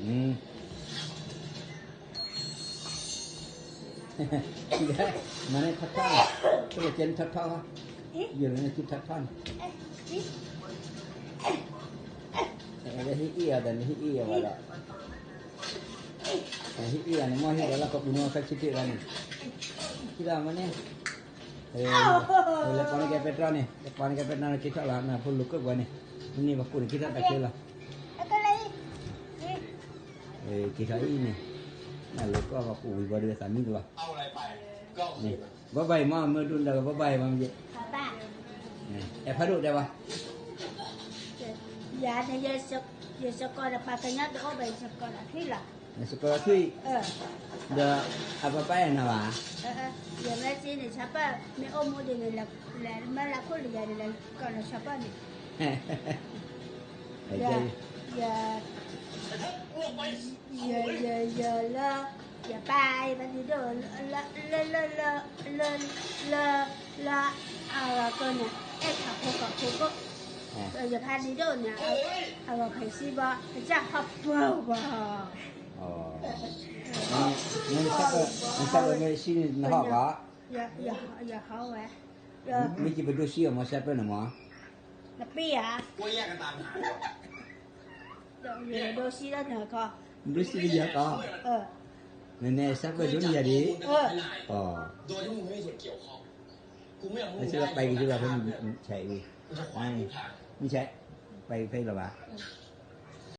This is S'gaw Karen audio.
မၤန့ၢ်ထီၣ်ထီၣ်, တလၢကဲန့ၣ်ထီၣ်ထီၣ်, ယိၤလၢန့ၣ်ထီၣ်ထီၣ်န့ၣ်, ဟ့ၣ်အီၤဒီးန့ၣ် ဟ့ၣ်အီၤဝဲလီၤ, ဟ့ၣ်အီၤန့ၣ် မ့ၢ်ဟ့ၣ်ဒီးလၢကပူၤန့ၣ် ဖဲဆံတ့ၢ်လီၤန့ၣ်, ထံၣ်လီၤမ့ၢ်န့ၣ်, လဲၤပီန့ၢ်ကဲပဲတြီန့ၣ်, လဲၤပီန့ၢ်ကဲပဲတြီန့ၣ် က့ၤထီၣ်လီၤ နဖိလိာ်ကိးပှၤန့ၣ်, မ့ၢ်န့ၢ်ပှၤကူၣ်န့ၣ် က့ၤထီၣ်တၢ်ချ့လီၤ. က့ၤထီၣ်အံၤန့ၣ်, နလိာ်ကိးပှၤကူၣ်ဝံၤဘၣ်ဒီးသးမံတလီၤ. ဘၣ်ဘၣ်အံၤမ့ၢ်မ့ၢ်ဒိၣ်နတၢ်လီၤ ဘၣ်ဘၣ်အံၤမ့ၢ်ယဲ, အဲၣ်ဖးဒိၣ်တဲဘၣ်, ယၤန့ၣ် ယစ့ၢ်ကီးဒီးပှၤကညီတအိၣ်ဘၣ် ယစ့ၢ်ကီးဒီးထွံၣ်လီၤ, နစ့ၢ်ကီးဒီးထွံၣ်, ဒီးအပၢ်ပၢ်အဲၣ်နၤဘၣ်, ယမ့ၢ်စ့ၢ်န့ၣ် ဆီပၢၢ်မ့ၢ်အိၣ်မူဒ်န့ၣ် လဲၤမၢလၢခိၣ်လၢယၤန့ၣ် လဲၤကိးလီၤဆီပၢၢ်န့ၣ်, ယ ယ ယ ယ ယ လၢ ယပၢ် ယပၢ်ဒံးဒိၣ် လၢ လၢ လၢ လၢ လၢ လၢ အဂၤကီၢ်န့ၣ် အဲၣ်ထီၣ်ဖိကီၢ်ဖိကိး, ယပၢ်ဒံးဒိၣ်န့ၣ် အဂၤဖဲးစံဘီ ကစၢ်ဟီၣ်ပှၢ်ဘီ, နစံးပၢၢ်မ့ၢ်ဟီၣ်ဂီၤ, ယဟီၣ်ဝဲ, မ့ၢ်က့ၤပဒိၣ်စံအီၤမ့ၢ်စံးပၢၢ်န့ၣ်မ့ၢ်, နပ့ၢ်ဧါ ဒိၣ်စံလၢနကီၢ်, ဒိၣ်စံလၢယၤကီၢ်, နန့ၣ်စံးပၢၢ်ဒိၣ်န့ၢ်ယၤဒံး, အၢ, နစံးပၢၢ်က့ၤလီၤဖဲ, မ့ၢ်ဆဲး, ပာ်က့ၤဖဲလီၤဘၣ်,